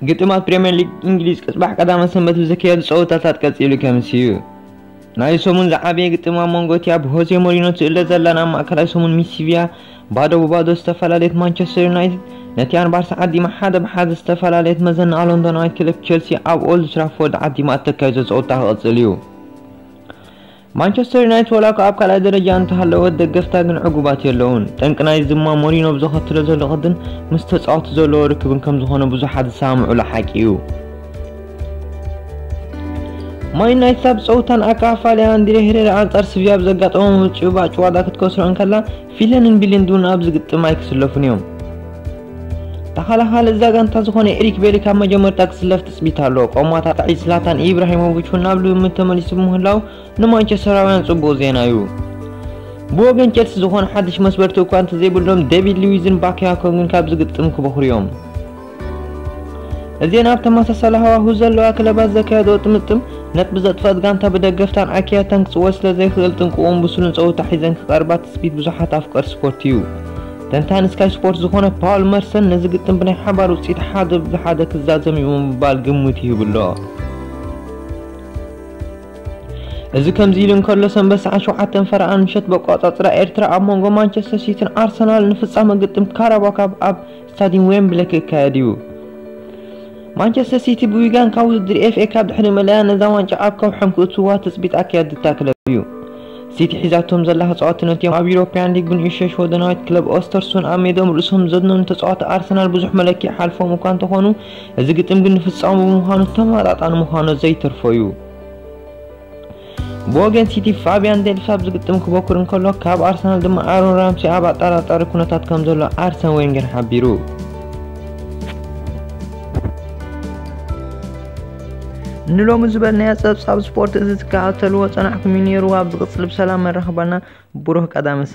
ግጥማት ፕሪምየር ሊግ እንግሊዝ ቅጽባሕ ቀዳመ ሰንበት ብዝካየዱ ጸወታታት ቀጺሉ ከምሲ እዩ። ናይ ሰሙን ዝዓበየ ግጥም ኣብ መንጎ እቲኣ ብሆዜ ሞሪኖ ትእለ ዘላን ኣብ ማእከላይ ሰሙን ሚሲቪያ ባዶ ብባዶ ዝተፈላለየት ማንቸስተር ዩናይትድ ነቲኣን ባርሳ ዓዲማ ሓደ ብሓደ ዝተፈላለየት መዘናኣ ሎንዶናዊት ክለብ ቸልሲ ኣብ ኦልድ ትራፎርድ ዓዲማ እተካይዶ ጸወታ ክቕጽል እዩ። ማንቸስተር ዩናይትድ ወላ እኳ ኣብ ካልኣይ ደረጃ እንተሃለወት ደገፍታ ግን ዕጉባት የለውን። ጠንቂ ናይዚ ድማ ሞሪኖ ብዘኸትሎ ዘሎ ቅድን ምስ ተጻወቱ ዘለዎ ርክብን ከም ዝኾነ ብዙሓት ዝሰማምዑሉ ሓቂ እዩ። ማን ዩናይትድ ኣብ ጸውታን ኣካፋሊ ኣንድሬ ሄሬራ ኣንጻር ስቪያ ብዘጋጠሞ ምጭባጭ ዋዳ ክትከስሮ እንከላ ፊለንን ቢሊንድ እውን ኣብዚ ግጥም ኣይክስለፉን እዮም። ተኸላኻሊ እዛ ጋንታ ዝኾነ ኤሪክ ቤሊ ካብ መጀመርታ ክስለፍ ትጽቢት ኣሎ። ቆማታ ጣዒ ዝላታን ኢብራሂሞቪች እውን ናብ ልምምድ ተመሊሱ ብምህላው ንማንቸስተራውያን ጽቡቕ ዜና እዩ። ብወገን ቸልሲ ዝኾነ ሓድሽ መስበርቲ እኳ እንተዘይብሎም ዴቪድ ሉዊዝን ባካያኮ ግን ካብ ዝግጥም ክበኹሩ እዮም። እዚአን ኣብ ተመሳሳሊ ሃዋሁ ዘለዋ ክለባት ዘካየድኦ ጥምጥም ነጥቢ ዘጥፈት ጋንታ ብደገፍታን ኣኪያታን ክጽወት ስለ ዘይክእል ጥንቅቑን ብሱልን ጸወታ ሒዘን ክቐርባ ትጽቢት ብዙሓት ኣፍቀር ስፖርት እዩ። ተንታኒ ስካይ ስፖርት ዝኾነ ፓውል መርሰን ነዚ ግጥም ብናይ ሓባር ውጽኢት ሓደ ብሓደ ክዛዘም እዩ ብምባል ግምት ይህብሎ። እዚ ከምዚ ኢሉ እንከሎ ሰንበት ሰዓት ሸውዓተ ፈረቓን ምሸት በቋጻጽራ ኤርትራ ኣብ መንጎ ማንቸስተር ሲቲን ኣርሰናል ንፍጻመ ግጥም ካራባው ካፕ ኣብ ስታዲየም ዌምብለ ክካየድ እዩ። ማንቸስተር ሲቲ ብዊጋን ካብ ውድድር ኤፍ ኤ ካፕ ድሕሪ መለያ ነዛ ዋንጫ ኣብ ከውሖም ክእትዋ ትጽቢት ኣካየድታ ክለብ እዩ። ሲቲ ሒዛቶም ዘላ ተጻወትቲ ነቲኦም ኣብ ዩሮፕያን ሊግ ብንእሽቶ ሽወደናዊት ክለብ ኦስተርሱን ኣብ ሜዶም ርእሶም ዘድነኑ ተጻወቲ ኣርሰናል ብዙሕ መለኪ ሓልፎም እኳ እንተኾኑ፣ እዚ ግጥም ግን ንፍጻሙ ብምዃኑ ተመጣጣኒ ምዃኑ ዘይተርፎ እዩ። ብወገን ሲቲ ፋቢያን ዴልፍ ኣብ ዝግጥም ክበኩር እንከሎ፣ ካብ ኣርሰናል ድማ ኣሮን ራምሲ ኣብ ኣጠራጣሪ ኩነታት ከም ዘሎ ኣርሰን ዌንገር ሓቢሩ። ንሎሚ ዝበልናዮ ጸብጻብ ስፖርት እዚ ትከታተልዎ ጸናሕኩም እዩ ነይሩ። ኣብ ዝቕጽል ብሰላም መራኽባና። ብሩህ ቀዳመ ሰንበት።